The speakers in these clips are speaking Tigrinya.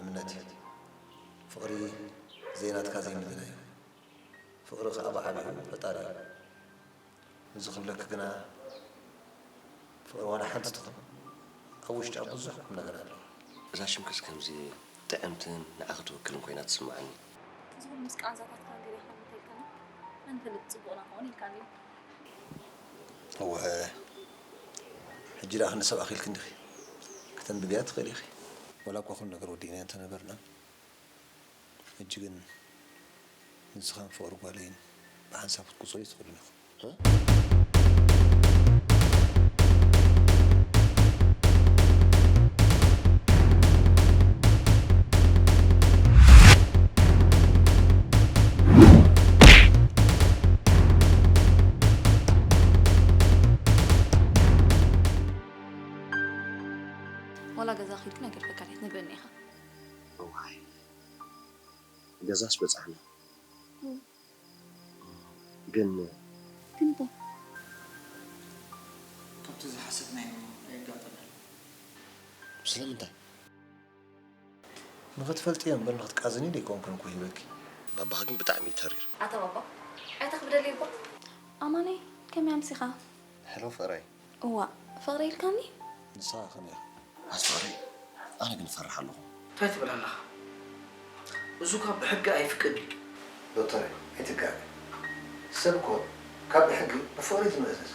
እምነት እዩ። ፍቕሪ ዘይናትካ ዘይምድላይ እዩ። ፍቕሪ ከኣ ብዓቢኡ ፈጣሪ እዩ። እዚ ክብለኪ ግና ፍቕሪ ዋላ ሓንቲ ትኹን ኣብ ውሽጣ ብዙሕ ቁም ነገር ኣለዎ። እዛ ሽምክስ ከምዚ ጥዕምትን ንዓኺ ትውክልን ኮይና ትስምዓኒ። እዚ ኩሉ ምስ ቃንዛታትካን ገዲኻ እንተልካኒ መን ይፈልጥ ጽቡቕና ክኸውን ኢልካኒ እዩ። እወ፣ ሕጂ ደኣ ክንዲ ሰብ ኣኺልኪ እንዲኺ። ከተንብብያ ትኽእሊ ኢኺ። ዋላ እኳ ኩሉ ነገር ወዲእናዮ እንተነበርና፣ ሕጂ ግን ንስኻን ፍቕሪ ጓለይን ብሓንሳብ ክትቁጸሩ ኣይትኽእሉን ኢኹም። ዋላ ገዛ ኺድኪ ነገር ፈቃሪት ነግረኒ ኢኻ። እዋይ፣ ገዛስ በጻሕና። እም። ግን ግን እንታይ? ካብቲ ዝሓሰብናዮ ኣየጋጠመን። ስለምንታይ? ንኽትፈልጥዮ እምበር ንኽትቃዝኒ ደይኮንኩን እኮ ሂበኪ። ባባኻ ግን ብጣዕሚ እዩ ተሪር። ኣታ ባባ፣ ኣይተኽብደለይ እባ። ኣማነይ፣ ከመይ ኣምሲኻ? ሄሎ ፍቕረይ። እዋእ፣ ፍቕሪ ኢልካኒ? ንስኻ ከመይ ኢኻ? ኣቲ ፍቕረይ፣ ኣነ ግን እፈርሕ ኣለኹ። እንታይ ትብል ኣለኻ? እዚ እኳ ብሕጊ ኣይፍቀድን እዩ። ዶክተር፣ ኣይትጋገ። ሰብ እኮ ካብ ብሕጊ ብፍቕሪ እዩ ዝምእዘዝ።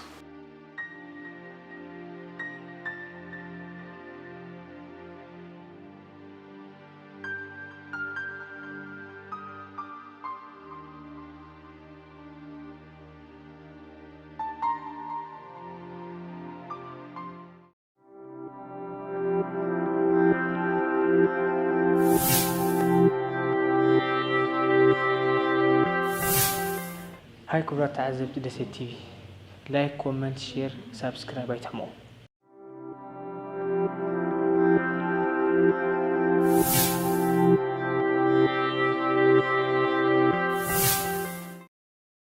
ሃይ ክቡራት ተዓዘብቲ ደሴት ቲቪ፣ ላይክ፣ ኮመንት፣ ሼር፣ ሳብስክራይብ ኣይትሕመቑ።